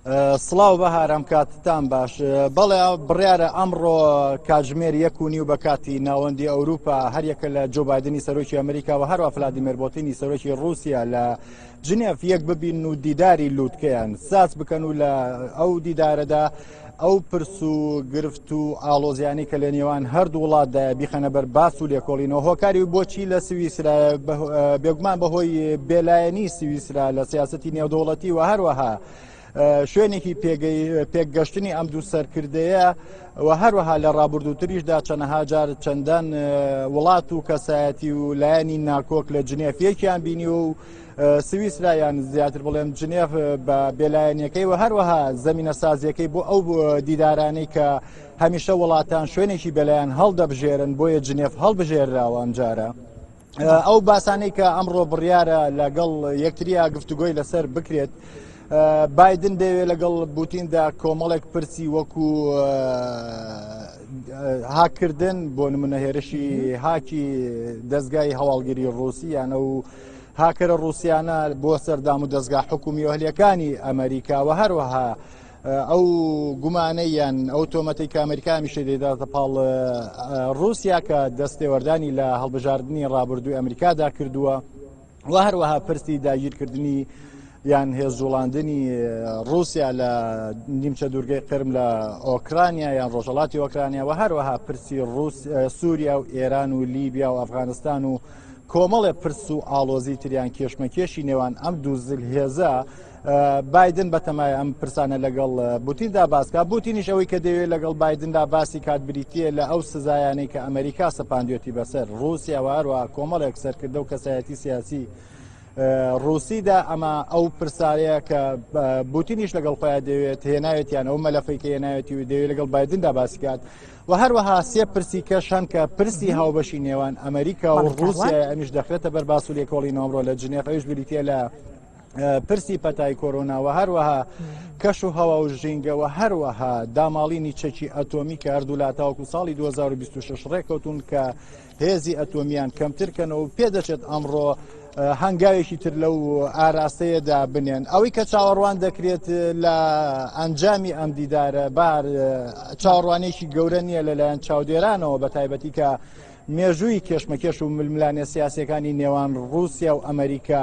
سڵاو بەهار ئەم کاتتان باش بەڵێ بڕیارە ئەمڕۆ کاتژمێر یەک و نیو بە کاتی ناوەندی ئەوروپا هەریەکە لە جۆ بایدنی سەرۆکی ئەمریکا و هەروە فلادیمێر بۆتینی سەرۆکی رووسیا لە جنێف یەک ببین و دیداری لووتکەیان ساز بکەن و لە ئەو دیدارەدا ئەو پرس و گرفت و ئاڵۆزیانی کە لە نێوان هەردوو وڵاتدا بیخەنە بەر باس و لێکۆڵینەوە هۆکاری بۆچی لە سویسرا بێگومان بەهۆی بێلایەنی سویسرا لە سیاستی نێودەوڵەتی و هەروەها شوێنێکی پێکگەشتنی ئەم دوو سەرکردەیە و هەروەها لە ڕابردووتریشدا چەنەها جار چەندان وڵات و کەسایەتی و لایەنی ناکۆک لە جنێف یەکیان بینی و سویسرا یان زیاتر بڵێم جنێف بە بێلایەنیەکەی و هەروەها زەمینە سازیەکەی بۆ ئەو دیدارانەی کە هەمیشە وڵاتان شوێنێکی بەلایەن هەڵدەبژێرن بۆیە جنێف هەڵبژێراوە ئەمجارە. ئەو باسانەی کە ئەمڕۆ بڕیارە لەگەڵ یەکتریا گفتوگۆی لەسەر بکرێت بایدن دەیەوێت لەگەڵ بوتیندا کۆمەڵێک پرسی وەکو هاکردن بۆ نمونە هێرشی هاکی دەستگای هەواڵگیری ڕوسیانە و هاکەرە ڕوسیانە بۆ سەردام و دەستگا حکومی و هەلیەکانی ئەمریکا و هەروەها ئەو گومانەی یان ئەو تۆمەتەی کە ئەمریکا هەمیشە دەیداتە پاڵ ڕووسیا کە دەستێوەردانی لە هەڵبژاردنی ڕابردووی ئەمریکادا کردووە و هەروەها پرسی داگیرکردنی یان هێزجوڵاندنی رووسیا لە نیمچە دوورگەی قرم لە ئۆکرانیا یان ڕۆژەڵاتی ئۆکرانیا و هەروەها پرسی ڕوس سووریا و ئێران و لیبیا و ئەفغانستان و کۆمەڵێ پرس و ئاڵۆزی تریان کێشمەکێشی نێوان ئەم دوو زلهێزە بایدن بەتەمایە ئەم پرسانە لەگەڵ بوتیندا باسکا بوتینیش ئەوەی کە دەیەوێت لەگەڵ بایدندا باسی کات بریتە لە ئەو سزایانەی کە ئەمریکا سەپاندوێتی بەسەر رووسیا و هەروە کۆمەڵێک سەرکردە و کەسایەتی سیاسی رووسیدا ئەمە ئەو پرسایە کە بوتینیش لەگەڵ خۆیان دەوێت هێناوێتیان ئەو مەلەفەی کە هێناوێتی و دەوێت لەگەڵ بایدندا باسی کات و هەروەها سێ پرسی کەش هەن کە پرسی هاوبەشی نێوان ئەمریکا و رووسیا ئەمیش دەخرێتە بەر باس و لێکۆڵینەوە ئەمڕۆ لە جنێف ئەویش بریتە لە پرسی پەتای کۆرۆنا و هەروەها کەش و هەوا و ژینگە و هەروەها داماڵینی چەکی ئەتۆمی کە هەردوولا تاوەکو ساڵی 2026 ڕێککەوتون کە هێزی ئەتۆمیان کەمتر کەنەوە و پێدەچێت ئەمڕۆ هەنگاوێکی تر لەو ئاراستەیەدا بنێن ئەوەی کە چاوەڕوان دەکرێت لە ئەنجامی ئەم دیدارە بار چاوەڕوانێکی گەورە نییە لەلایەن چاودێرانەوە بە تایبەتی کە مێژووی کێشمەکێش و ململانێ سیاسەکانی نێوان رووسیا و ئەمریکا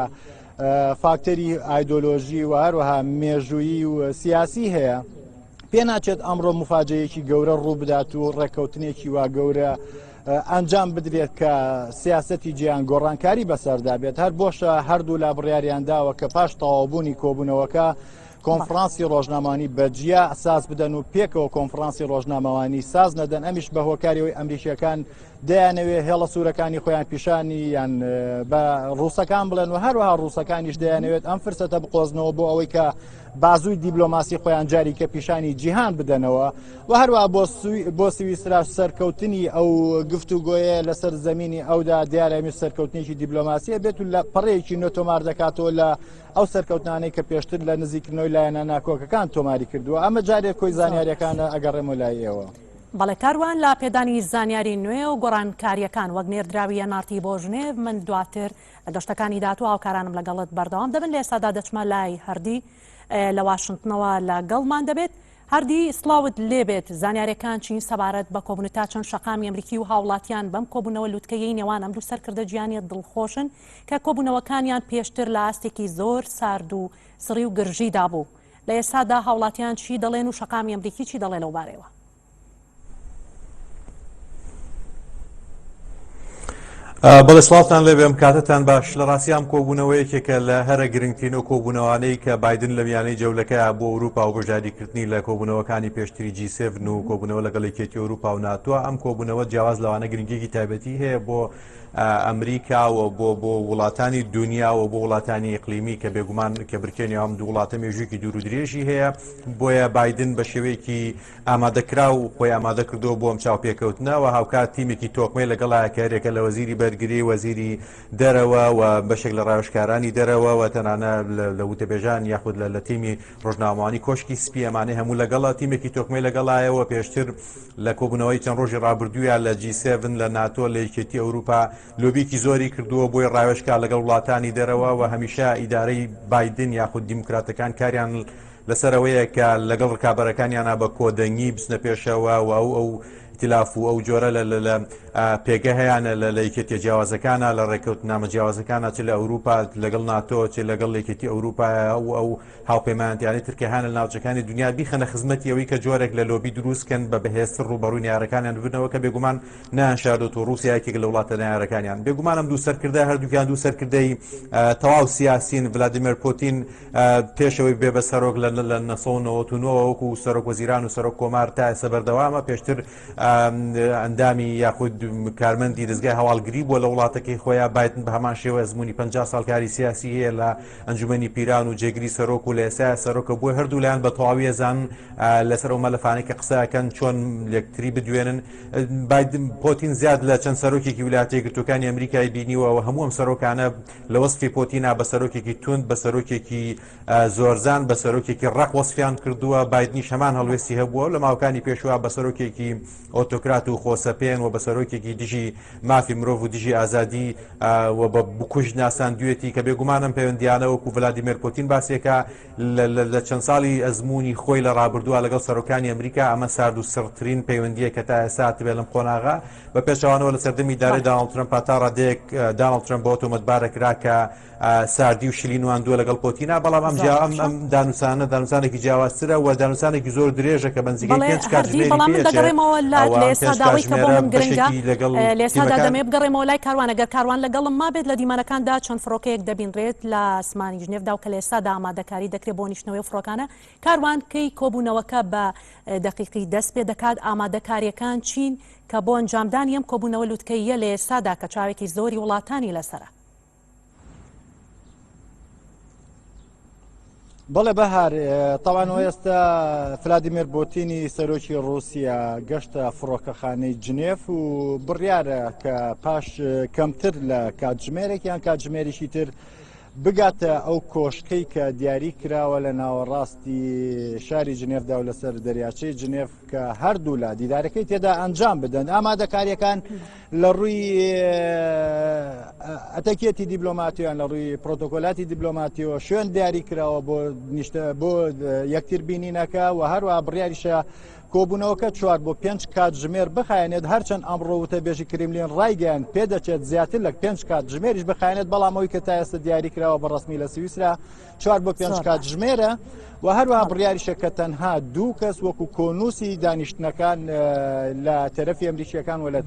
فاکتەری ئایدۆلۆژی و هەروەها مێژوویی و سیاسی هەیە پێناچێت ئەمڕۆ مفاجەیەکی گەورە ڕوو بدات و ڕێککەوتنێکی وا گەورە ئەنجام بدرێت کە سیاستی جیان گۆڕانکاری بەسەردا بێت هەر بۆشە هەردوو لا بڕیاریان داوە کە پاش تەواوبوونی کۆبوونەوەکە کۆنفرانسی ڕۆژنامانی بەجیا ساز بدەن و پێکەوە کۆنفرانسی ڕۆژنامەوانی ساز نەدەن ئەمیش بە هۆکاریەوەی ئەمریکیەکان دەیانەوێ هێڵە سوورەکانی خۆیان پیشانی یان بە ڕووسەکان بڵێن و هەروەها ڕووسەکانیش دەیانەوێت ئەم فرسەتە بقۆزنەوە بۆ ئەوەی کە بازووی دیبلۆماسی خۆیان جاری کە پیشانی جیهان بدەنەوە و هەروە بۆ سویسراش سەرکەوتنی ئەو گفتوگۆیە لەسەر زمینی ئەودا دیارەمی سەرکەوتنێکی دیبلۆماسیە بێت و لە پەڕەیەکی نوێ تۆمار دەکاتەوە لە ئەو سەرکەوتنانەی کە پێشتر لە نزیکردنەوەی لایەنە ناکۆکەکان تۆماری کردووە ئەمە جارێک کۆی زانیاریەکانە ئەگەڕێمە لای ئێوە. بەڵێ کاروان لە پێدانی زانیاری نوێ و گۆڕانکارییەکان وەک نێردراوی NRT بۆ ژنێڤ من دواتر لە گەشتەکانی داهاتوو هاوکارانم لەگەڵت بەردەوام دەبن لە ئێستادا دەچمە لای هەردی لە واشنتنەوە لەگەڵمان دەبێت هەردی سڵاوت لێبێت زانیاریەکان چین سەبارەت بە کۆبوونە تا چەند شەقامی ئەمریکی و هاوڵاتیان بەم کۆبوونەوە لوتکەیەی نێوان ئەم دوو سەرکردە جیانیە دڵخۆشن کە کۆبوونەوەکانیان پێشتر لە ئاستێکی زۆر سارد و سڕی و گرژیدا بوو لە ئێستادا هاوڵاتیان چی دەڵێن و شەقامی ئەمریکی چی دەڵێ لەو بارەیەوە؟ بەڵێ سڵاوتان لێبێ ئەم کاتەتان باش لە ڕاستی ئەم کۆبوونەوە یەکێکە لە هەرە گرنگترین و کۆبوونەوانەی کە بایدن لە میانەی جەولەکەیا بۆ ئەوروپا و بەشداریکردنی لە کۆبوونەوەکانی پێشتری جی سێڤن و کۆبوونەوە لەگەڵ یەکێتی ئەوروپا و ناتوە ئەم کۆبوونەوە جیاواز لەوانە گرنگیەکی تایبەتی هەیە بۆ ئەمریکا و بۆ بۆ وڵاتانی دونیا و بۆ وڵاتانی ئیقلیمی کە بێگومان کێبرکێ نێوان دوو وڵاتە مێژوویەکی دوور و درێژی هەیە بۆیە بایدن بە شێوەیەکی ئامادەکراو خۆی ئامادە کردووە بۆ ئەم چاوپێکەوتنە و هاوکات تیمێکی تۆکمەی لەگەڵایە کە هەرێکە لە وەزیری بەرگری وەزیری دەرەوە و بەشێک لە ڕاوێژکارانی دەرەوە و تەنانە لە وتەبێژان یاخود لە تیمی ڕۆژنامەوانی کۆشکی سپی ئەمانەی هەموو لەگەڵە تیمێکی تۆکمەی لەگەڵایەوە پێشتر لە کۆبوونەوەی چەند ڕۆژی ڕابردوویا لە جی سێڤن لە ناتۆ لە یەکێتی ئەوروپا لۆبیکی زۆری کردووە بۆی ڕاوێژکا لەگەڵ وڵاتانی دەرەوە و هەمیشە ئیدارەی بایدن یاخود دیموکراتەکان کاریان. لەسەر ئەوەیە کە لەگەڵ ڕکابەرەکانیانە بە کۆدەنگی بچنە پێشەوە و ئەو ئەو ئیتلاف و ئەو جۆرە لە لە پێگە هەیانە لە لە یەکێتیە جیاوازەکانە لە ڕێککەوتنامە جیاوازەکانە چ لە ئەوروپا لەگەڵ ناتۆ چ لەگەڵ یەکێتی ئەوروپا و ئەو هاوپەیمانەتیانەی تر کە هەن لە ناوچەکانی دنیا بیخەنە خزمەتی ئەوەی کە جۆرێک لە لۆبی دروست کەن بە بەهێزتر ڕووبەڕووی نەیارەکانیان ببنەوە کە بێگومان نایانشاردۆت و ڕووسیا یەکێک لە وڵاتە نەیارەکانیان. بێگومان ئەم دوو سەرکردە هەردووکیان دوو سەرکردەی تەواو سیاسین. ڤلادیمێر پوتین پێش ئەوەی بێ بە سەرۆک لە 1999 وەکو سەرۆک وەزیران و سەرۆک کۆمار تا ئێستا بەردەوامە. پێشتر ئەندامی یاخود کارمەندی دەزگای هەواڵگری بووە لە وڵاتەکەی خۆیان. بایدن بە هەمان شێوە ئەزموونی 50 ساڵ کاری سیاسی هەیە لە ئەنجومەنی پیران و جێگری سەرۆک و لە ئێستایا سەرۆکە بۆیە هەردوو لایەن بە تەواوی ئەزانن لەسەر ئەو مەلەفانەی کە قسە ئەکەن چۆن لێکتری بدوێنن. بایدن پۆتین زیاد لە چەند سەرۆکێکی ویلایەتە یەکگرتووەکانی ئەمریکای بینیوە و هەموو ئەم سەرۆکانە لە وەسفی پۆتینا بە سەرۆکێکی توند بە سەرۆکێکی زۆرزان بە سەرۆکێکی ڕەق وەسفیان کردووە. بایدنیش هەمان هەڵوێستی هەبووە و لە ماوەکانی پێشوە بە سەرۆکێکی ئۆتۆکرات و خۆسەپێن و بە سەرۆکێکی دژی مافی مرۆڤ و دژی ئازادی و بە بکوژ ناساندوێتی کە بێگومان ئەم پەیوەندیانە وەکو ڤلادیمێر پۆتین باسێکە لە چەند ساڵی ئەزموونی خۆی لە ڕابردووە لەگەڵ سەرۆکانی ئەمریکا ئەمە سارد و سڕترین پەیوەندیە کە تا ئێستا هاتبێ لەم قۆناغە. بە پێچەوانەوە لە سەردەمی ئیدارەی داناڵد ترەمپ تا ڕادەیەک داناڵد ترەمپ بەوە تۆمەتبارە کرا کە ساردی و شلی نواندووە لەگەڵ پۆتینا، بەڵام ئەم جیا ئەم ئەم دانوسانە دانوسانێکی جیاوازترە و دانوسانێکی زۆر درێژە کە بە نزیکەی بەڵێ پێنج هەردی کاتژمێری بەڵام من پێچێ دەگەڕێمەوە لات ئەوە لە ئەم پێنج ئێستادا ئەوەی کە بۆ کاتژمێرە من گرنگە بەشێکی لەگەڵ لە ئێستادا تیمەکان دەمەوێت بگەڕێمەوە لای کاروان ئەگەر کاروان لەگەڵم مابێت لە دیمەنەکاندا چەند فڕۆکەیەک دەبینرێت لە ئاسمانی ژنێفدا و کە لە ئێستادا ئامادەکاری دەکرێت بۆ نیشتنەوەی ئەو فڕۆکانە کاروان کەی کۆبوونەوەکە بە دەقیقی دەست پێ دەکات ئامادەکارییەکان چین کە بۆ ئەنجامدانی ئەم کۆبوونەوە لوتکەییە لە ئێستادا کە چاوێکی زۆری وڵاتانی لەسەرە؟ بەڵێ بەهار تاوان و ئێستا فلادیمێر بۆتینی سەرۆکی رووسیا گەشتە فڕۆکەخانەی جنێف و بڕیارە کە پاش کەمتر لە کاتژمێرێک یان کاتژمێریشی تر بگاتە ئەو کۆشکەی کە دیاری کراوە لە ناوەڕاستی شاری جنێفدا و لەسەر دەریاچەی جنێف کە هەردوولا دیدارەکەی تێدا ئەنجام بدەن. ئامادەکاریەکان لە ڕووی ئەتەکێتی دیبلۆماتیان لە ڕووی پرۆتۆکۆلاتی دیبلۆماتیەوە شوێن دیاری کراوە بۆ نیشتە بۆ یەکتر بینینەکە و هەروە بڕیاریشە کۆبوونەوەکە چوار بۆ پێنج کاتژمێر بخایەنێت هەرچەند ئەمڕۆ وتەبێژی کرملین ڕایگەیاند پێدەچێت زیاتر لە پێنج کاتژمێریش بخایەنێت بەڵام ئەوی کە تا ئێستا دیاری کراوە بە ڕەسمی لە سویسرا چوار بۆ پێنج کاتژمێرە و هەروەها بڕیاریشە کە تەنها دوو کەس وەکو کۆنووسی دانیشتنەکان لە تەرەفی ئەمریکیەکان و لە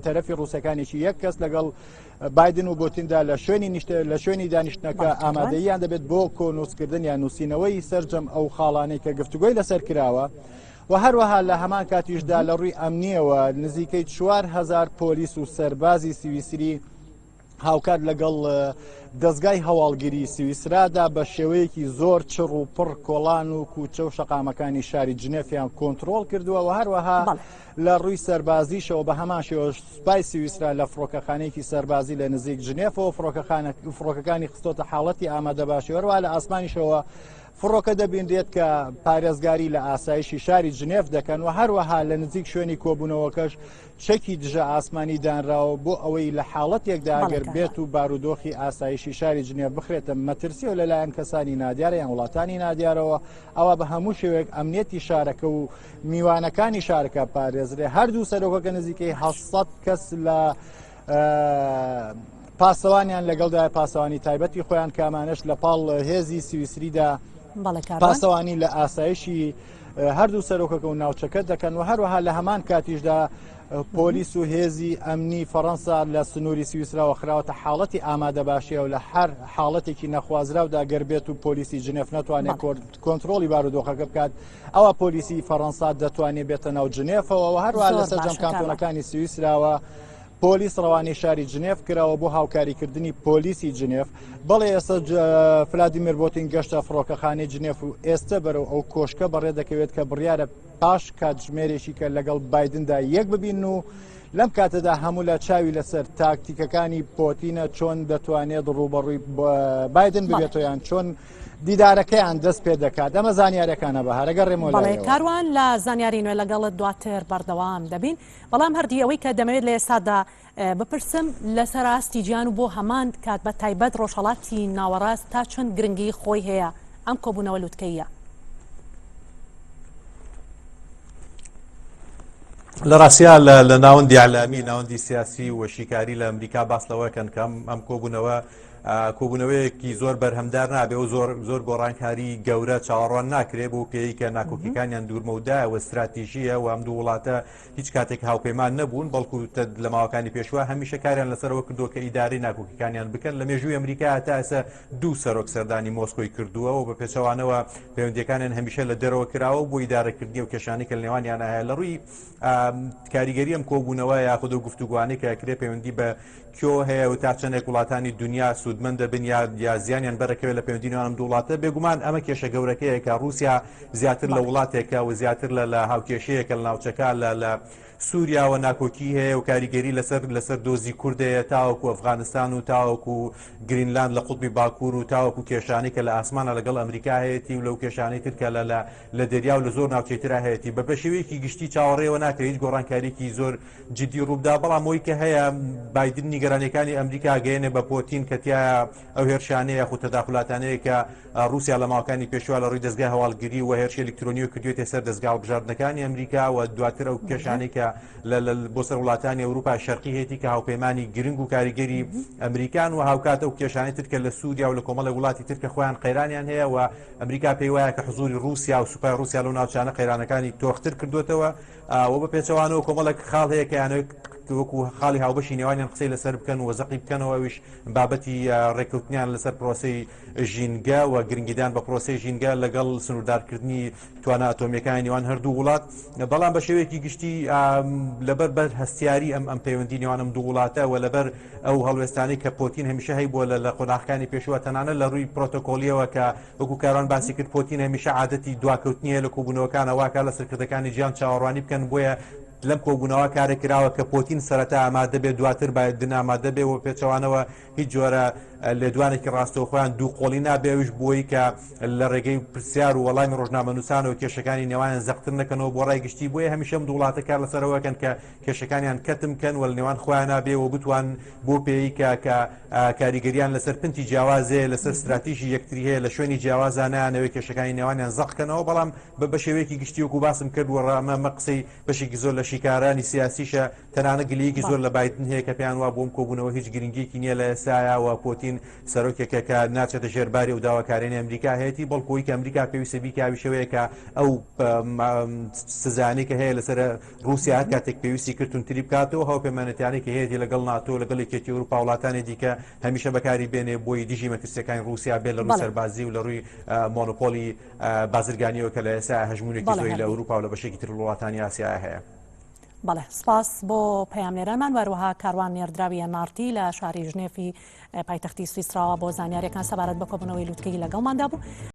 تەرەفی ڕووسەکانێکی یەک کەس لەگەڵ بایدن و بۆتیندا لە شوێنی نیشتە لە شوێنی دانیشتنەکە ئامادەییان دەبێت بۆ کۆنووسکردن یان نووسینەوەی سەرجەم ئەو خاڵانەی کە گفتوگۆی لەسەر کراوە. و هەروەها لە هەمان کاتیشدا لە ڕووی ئەمنیەوە نزیکەی 4000 پۆلیس و سەربازی سویسری هاوکات لەگەڵ دەزگای هەواڵگری سویسرادا بە شێوەیەکی زۆر چڕ و پڕ کۆڵان و کوچە و شەقامەکانی شاری جنێفیان کۆنترۆڵ کردووە و هەروەها لە ڕووی سەربازیشەوە بە هەمان شێوە سوپای سویسرا لە فڕۆکەخانەیەکی سەربازی لە نزیک جنێفەوە فڕۆکەکانی خستۆتە حاڵەتی ئامادەباشی هەروەها لە ئاسمانیشەوە فڕۆکە دەبینرێت کە پارێزگاری لە ئاسایشی شاری جنێف دەکەن و هەروەها لە نزیک شوێنی کۆبوونەوەکەش چەکی دژە ئاسمانی دانراوە بۆ ئەوەی لە حاڵەتێکدا ئەگەر بێت و بارودۆخی ئاسایشی شاری جنێف بخرێتە مەترسیەوە لەلایەن کەسانی نادیارە یان وڵاتانی نادیارەوە ئەوا بە هەموو شێوەیەک ئەمنیەتی شارەکە و میوانەکانی شارەکە پارێزرێ. هەردوو سەرۆکەکە نزیکەی 700 کەس لە پاسەوانیان لەگەڵدا پاسەوانی تایبەتی خۆیان کامانەش لە پاڵ هێزی سویسریدا پاسەوانی لە ئاسایشی هەردوو سەرۆکەکە و ناوچەکە دەکەن و هەروەها لە هەمان کاتیشدا پۆلیس و هێزی ئەمنی فەڕەنسا لە سنووری سویسراوە خراوەتە حاڵەتی ئامادەباشیەوە لە هەر حاڵەتێکی نەخوازراودا گەر بێت و پۆلیسی جنێف نەتوانێت کۆنترۆڵی بارودۆخەکە بکات ئەوا پۆلیسی فەڕەنسا دەتوانێت بێتە ناو جنێفەوە و هەروەها لە سەرجەم کانتۆنەکانی سویسراوە پۆلیس ڕەوانەی شاری جنێف کراوە بۆ هاوکاریکردنی پۆلیسی جنێف. بەڵێ ئێستا فلادیمیر بۆتین گەشتە فڕۆکەخانەی جنێف و ئێستا بەرەو ئەو کۆشکە بەڕێ دەکەوێت کە بڕیارە پاش کاتژمێرێکی کە لەگەڵ بایدندا یەک ببین و لەم کاتەدا هەموو لە چاوی لەسەر تاکتیکەکانی پۆتینە چۆن دەتوانێت ڕوبەڕووی بایدن ببێتەوە یان چۆن دیدارەکەیان دەست پێ دەکات ئەمە زانیارەکانە بەهارەگە ڕێمۆ بەڵێ کاروان لە زانیاری نوێ لەگەڵت دواتر بەردەوام دەبین بەڵام هەردی ئەوەی کە دەمەوێت لە ئێستادا بپرسم لەسەر ئاستی جیهان و بۆ هەمان کات بە تایبەت ڕۆژهەڵاتی ناوەڕاست تا چەند گرنگی خۆی هەیە ئەم کۆبوونەوە لوتکەییە؟ لە ڕاستیا لە ناوەندی ئیعلامی، ناوەندی سیاسی و شیکاری لە ئەمریکا باس لەوە کەن کە ئەم کۆبوونەوە کۆبوونەوەیەکی زۆر بەرهەمدار نابێ و زۆر زۆر گۆڕانکاری گەورە چاوەڕوان ناکرێ بۆ پێی کە ناکۆکیەکانیان دوورمەودایە و استراتیژیە و ئەم دوو وڵاتە هیچ کاتێک هاوپەیمان نەبوون بەڵکو لە ماوەکانی پێشوە هەمیشە کاریان لەسەرەوە کردووە کە ئیدارەی ناکۆکیەکانیان بکەن لە مێژووی ئەمریکا تا ئێستا دوو سەرۆک سەردانی مۆسکۆی کردووە و بە پێچەوانەوە پەیوەندیەکانیان هەمیشە لە دەرەوە کراوە بۆ ئیدارەکردنی و کێشانی کە لە نێوانیان هەیە. لە ڕووی کاریگەری ئەم کۆبوونەوە یاخود و گفتوگوانەی کە کرێ پەیوەندی بە کۆ هەیە و تا چەندێک وڵاتانی دنیا سوودمەند دەبن یا یا زیانیان بەرەکەوێت لە پەیوەندی نێوان ئەم دوو وڵاتە، بێگومان ئەمە کێشە گەورەکەیە کە ڕووسیا زیاتر لە وڵاتێکە و زیاتر لە لە هاوکێشەیەکە لە ناوچەکە لە لە سووریاوە ناکۆکی هەیە و کاریگەری لەسەر لەسەر دۆزی کورد هەیە تاوەکو ئەفغانستان و تاوەکو گرینلاند لە قوتبی باکوور و تاوەکو کێشانەی کە لە ئاسمانە لەگەڵ ئەمریکا هەیەتی و لەو کێشانەی تر کە لە لە لە دەریا و لە زۆر ناوچەی ترا هەیەتی. بە بە شێوەیەکی گشتی چاوەڕێوە ناکرێت هیچ گۆڕانکارییەکی زۆر جدی ڕووبدا، بەڵام ئەوەی کە هەیە بایدن نیگەرانییەکانی ئەمریکا گەیەنێ بە پۆتین کە تیایا ئەو هێرشانەیە یاخود تەداخولاتانەیە کە ڕووسیا لە ماوەکانی پێشوە لە ڕووی دەزگای هەواڵگری و هێرشی ئەلیکترۆنیەوە کردوێتە سەر دەزگا هەڵبژاردنەکانی ئەمریکا و دواتر ئەو کێشانەی کە بۆ سەر وڵاتانی ئەوروپا شەرقی هەیەی کە هاوپەیمانی گرنگ و کاریگەری ئەمریکان و هاوکات ئەو کێشانەی تر کە لە سووریا و لە کۆمەڵی وڵاتی تر کە خۆیان قەیرانیان هەیە و ئەمریکا پێی وایە کە حزوری ڕووسیا و سوپای ڕووسیا لەو ناوچانە قەیرانەکانی تۆختر کردوێتەوە و بە پێچەوانەوە کۆمەڵێک خاڵ هەیە کە یانەوێت وەکو خاڵی هاوبەشی نێوانیان قسەی لەسەر بکەن و زەقی بکەنەوە ئەویش بابەتی ڕێککەوتنیان لەسەر پرۆسەی ژینگە و گرنگیدان بە پرۆسەی ژینگە لەگەڵ سنووردارکردنی توانا ئەتۆمیەکانی نێوان هەردوو وڵات، بەڵام بە شێوەیەکی گشتی لەبەر بەر هەستیاری ئەم ئەم پەیوەندی نێوان ئەم دوو وڵاتە و لەبەر ئەو هەڵوێستانەی کە پۆتین هەمیشە هەیبووە لە لە قۆناغەکانی پێشووە تەنانەت لە ڕووی پرۆتۆکۆلیەوە کە وەکو کاروان باسی کرد پۆتین هەمیشە عادەتی دواکەوتنی هەیە لە کۆبوونەوەکانە واکا لە سەرکردەکانی جیهان چاوەڕوانی بکەن بۆیە لەم کۆبوونەوە کارێک کراوە کە پۆتین سەرەتا ئامادە بێت دواتر بایدن ئامادە بێ و پێچەوانەوە هیچ جۆرە لێدوانێکی ڕاستەوخۆیان دووقۆڵی نابێ ئەویش بۆی کە لە ڕێگەی پرسیار و وەڵامی ڕۆژنامەنووسانەوە کێشەکانی نێوانیان زەقتر نەکەنەوە بۆ ڕای گشتی بۆیە هەمیشە ئەم دوو وڵاتە کار لەسەر ئەوە کەن کە کێشەکانیان کەتم کەن و لە نێوان خۆیانا بێ و بتوان بۆ پێی کە کە کاریگەریان لەسەر پنتی جیاواز هەیە لەسەر ستراتیژی یەکتری هەیە لە شوێنی جیاوازا نایانەوێت کێشەکانی نێوانیان زەق کەنەوە بەڵام بە بە شێوەیەکی گشتی وەکو باسم کرد و ڕامە قسەی بەشێکی زۆر لە شیکارانی سیاسیشە تەنانەت گلەیەکی زۆر لە بایدن هەیە کە پێیان وابوو ئەم کۆبوونەوە هیچ گرنگیەکی نییە لە ئێستایا و پۆتین سەرۆکێکە کە ناچێتە ژێر باری ئەو داواکاریانەی ئەمریکا هەیەتی، بەڵکو ئەوەی کە ئەمریکا پێویستە بیکا ئەویش ئەوەیە کە ئەو سزایانەی کە هەیە لەسەر ڕووسیا هەر کاتێک پێویستی کرد توندتری بکاتەوە، هاوپەیمانێتیانەی کە هەیەتی لەگەڵ ناتۆ لەگەڵ یەکێتی ئەوروپا وڵاتانی دیکە هەمیشە بەکاری بێنێ بۆی دژی مەترسیەکانی ڕووسیا بێت لە ڕووی سەربازی و لە ڕووی مۆنۆپۆلی بازرگانیەوە کە لە ئێستا هەژموونێکی زۆری لە ئەوروپا و لە بەشێکی تر وڵاتانی ئاسیا هەیە. بەڵێ سپاس بۆ پەیامنێرانمان و هەروەها کاروان نێردراوی NRT لە شاری ژنێفی پایتەختی سویسراوە بۆ زانیاریەکان سەبارەت بە کۆبوونەوەی لوتکەی لەگەڵماندا بوو.